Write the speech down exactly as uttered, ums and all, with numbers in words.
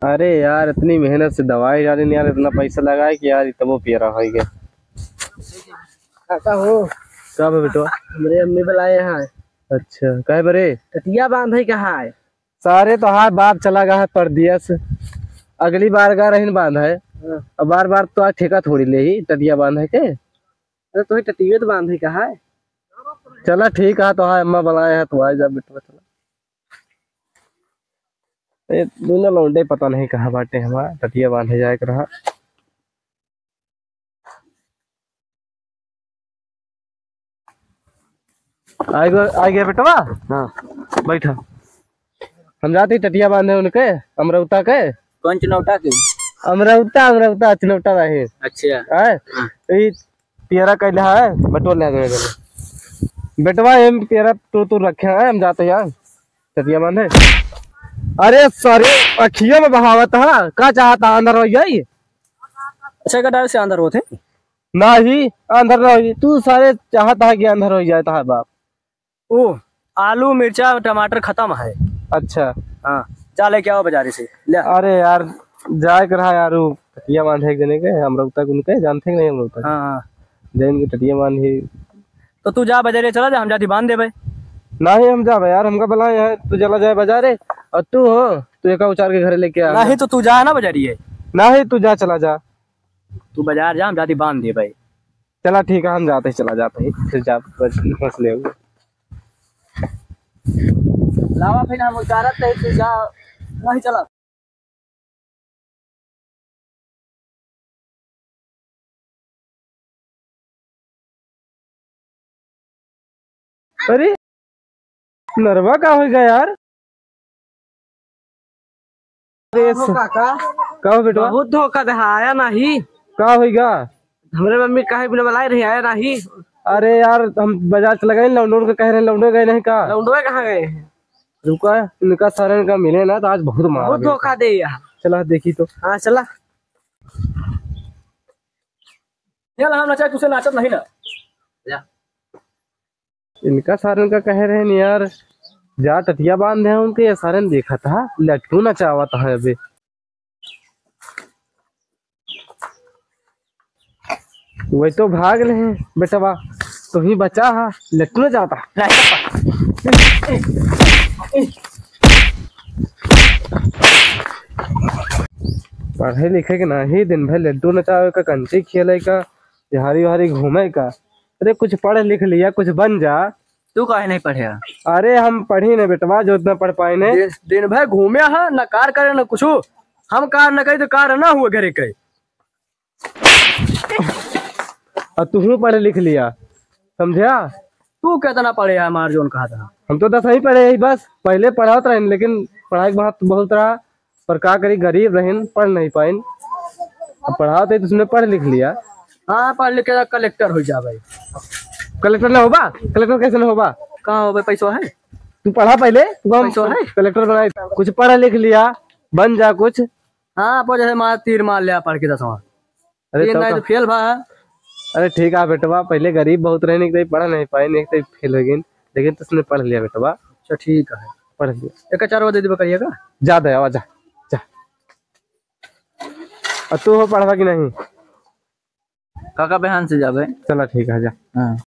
अरे यार, इतनी मेहनत से दवाई डालिन यार, इतना पैसा लगाए कि यार, तबो पियरा होइ गए। काका हो। का बा बेटवा? हमरे अम्मी बुलाए हैं। अच्छा, काहे बरे? टटिया बांधे का है। सारे तोहार बाप चला गया है परदेस। अगली बार गा रहिन बांधे। हाँ। अब बार बार तो आज ठेका थोड़ी लेही टटिया बांधे के। अरे तोहे टटिये तो बांधे का है। चला ठीक है, तोहार अम्मा बुलाए हैं, तू आ जा बेटवा, चला। ए, दुनो लौंडे पता नहीं कहाँ बाटे, हमार टटिया बांधे जाए के रहा। आइ गया, आइ गया बेटवा। हाँ। बैठा। हम जाते ही टटिया बांधे उनके, अमरौता के। कौन चिनौटा के? अमरौता, अमरौता, चिनौटा रहे। अच्छा। आए? हाँ। तो ये पियरा कैले है, बटोर ले आवे। बेटवा, हम पियरा तो तू रखे हैं, हम जाते हैं। टटिया बांधे। अरे सारे, अखियों में बहावत है, का चाहता अंदर होइ जाई? अच्छा, का डर से अंदर होते? नाही, अंदर ना होइ जाई। तू सारे चाहता है कि अंदर होइ जाए, तोहार बाप। ओ, आलू, मिर्चा, टमाटर खतम है। अच्छा। हाँ, जा लेके आओ बाजारे से, ले। अरे यार, जाए के रहा यार, उ टटिया बांधे एक जने के, अमरौता के उनके, जानते कि नहीं अमरौता के? हाँ, हाँ। जैन के टटिया बांधे। तो तू जा बाजारे चला जा, हम जाती बांध देबे। नाही, हम जाबे यार, हमका बुलाए हैं, तू चला जाए बाजारे, और तू हो, तू एका उचार के घरे लेके आ। नाही, तो तू जा ना बाजारिये। नाही, तू जा, चला जा। तू बाजार जा, हम जाती बांध देबे। चला ठीक है, हम जाते ही चला जाते ही, फिर जा, बस, बस ले आऊंगा। लावा फिर हम उतारत ही, तू जा, नहीं चला। अरे, नरवा का होइगा यार? अरे, काका, का हो बेटवा? बहुत धोखा दे, आया नाही। का होइगा? हमरे मम्मी काहे बिना बुलाए रही, आया नाही। अरे यार, हम बाजार चला गए, लौंडोन के कहे रहे, लौंडो गए नहीं का? लौंडो कहाँ गए हैं? रुका, इनका सारन का मिले ना, तो आज बहुत मार बहुत धोखा दे यार। चला देखी तो। हाँ, चला। चल, हम नचाए, तुसे नाचत नहीं ना। जा। इनका सारन का कहे रहे न यार, जा टटिया बांध दे उनके, ये सारन देखा था, लट्टू नचावत है अबे। वही तो भाग ले हैं, बेटवा, तू ही बचा हा, लट्टू नचावत हा। पढ़े लिखे के नाही, दिन भर लट्टू नचावे का, कंची खेले का, झारी वारी घूमे का। अरे कुछ पढ़ लिख लिया, कुछ बन जा। तू काहे नहीं पढ़े है? अरे हम पढ़ी नहीं बेटवा, जो इतना पढ़ पाए नहीं। दिन, दिन भर घूमे है, ना कार करे ना कुछ। हम कार न करी तो कार ना हुए घरे के। और तू पढ़ लिख लिया, समझा? तू कितना पढ़े है, हमार जोन कहा था? हम तो दसवीं पढ़े ही बस, पहले पढ़ावत रहे, लेकिन पढ़ाई के महत्व बहुत रहा। पर का करी, गरीब रहिन, पढ़ नहीं पाइन। अब पढ़ावत है तो उसने पढ़ लिख लिया। हाँ, पढ़ लिख के कलेक्टर हो जा भाई। कलेक्टर ना होबा? कलेक्टर कैसे ना होबा? कहाँ होबे, पैसो है? तू पढ़ा पहले, तू हम पैसो है? कलेक्टर बनाए। कुछ पढ़ लिख लिया, बन जा कुछ। हाँ, आपो जैसे मार, तीर मार लिया पढ़ के दसवाँ। अरे तीन तब नहीं तो का? फेल भा है। अरे ठीक है बेटवा, पहले गरीब बहुत रहे, नहीं तो पढ़ नहीं पाए, नहीं तो फेल हो गए, लेकिन तुसने पढ़ लिया बेटवा। अच्छा ठीक है। पढ़ लिया। एक चार गो दे दी बकरिया का। जा दे, आवा जा, जा। और तू हो पढ़वा कि नहीं? काका बिहान से जाबे। चला ठीक है, जा। हाँ।